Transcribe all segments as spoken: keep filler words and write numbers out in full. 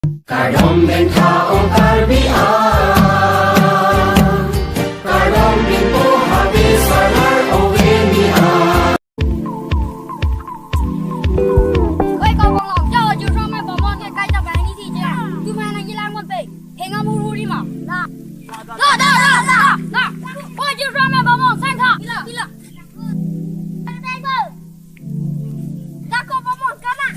Kardom pen tha ong Karbi a, kardom pen po habe salar ove ni a. Oi, kong kong long, jo, ju rong me bomon ke kai ta bai ni thi je. Tu ma na hilang mon pe. Hengam hur hur ma. Na. Da, da, da, da, da. Oi, ju rong me bomon, sang tha. Ila, ila. Da ko bomon kana.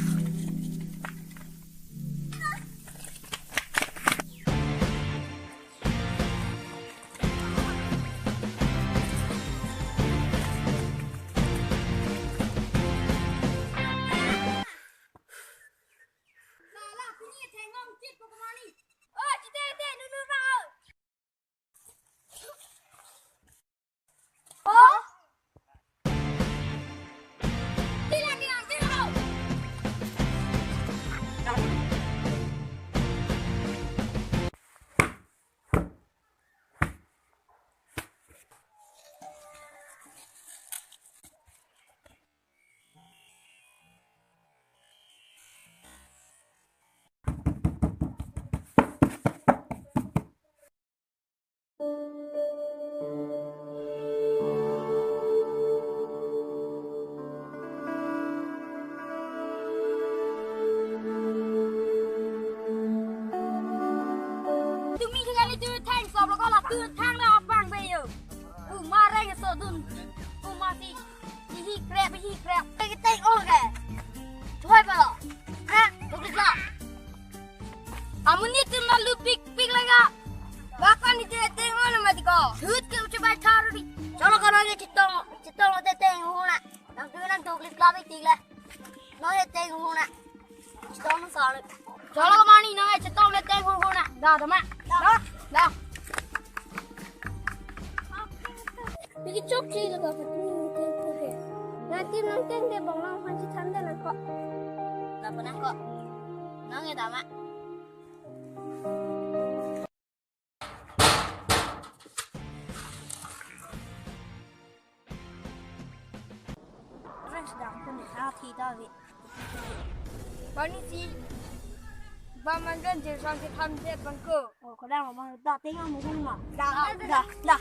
Tumi kali tu thang so lo ko la tu thang la pang be yo. U ma reng so dun. U ma si. Hi hi krep, hi krep. Ke teng ong ke. Thoi pa lo. Ha, thoklik lo. Amonit atum na lupik pik lega. Bakan ni te teng ong na mati ko. Thut ke uche bai thar di. Cholo ko nang chetong, chetong te teng ong na. Nang tu nang thoklik lo bi tik le. Nang te teng ong na. Chetong sa le. Cholo ko mani nang chetong le teng ong na. Da da ma. Da. Da. Piki chok chi lo ka pati ni teng ko ke. Na tim nang teng de bong long han chi than de nang ko. Nang ko nang ko. Nang e dama. Rang sedang pun ha thi ta vi. Pani si. Ba mangan je sang ke tham je bang ko. Oh, ko dang bang da teng ong mu hung ma. Da da da.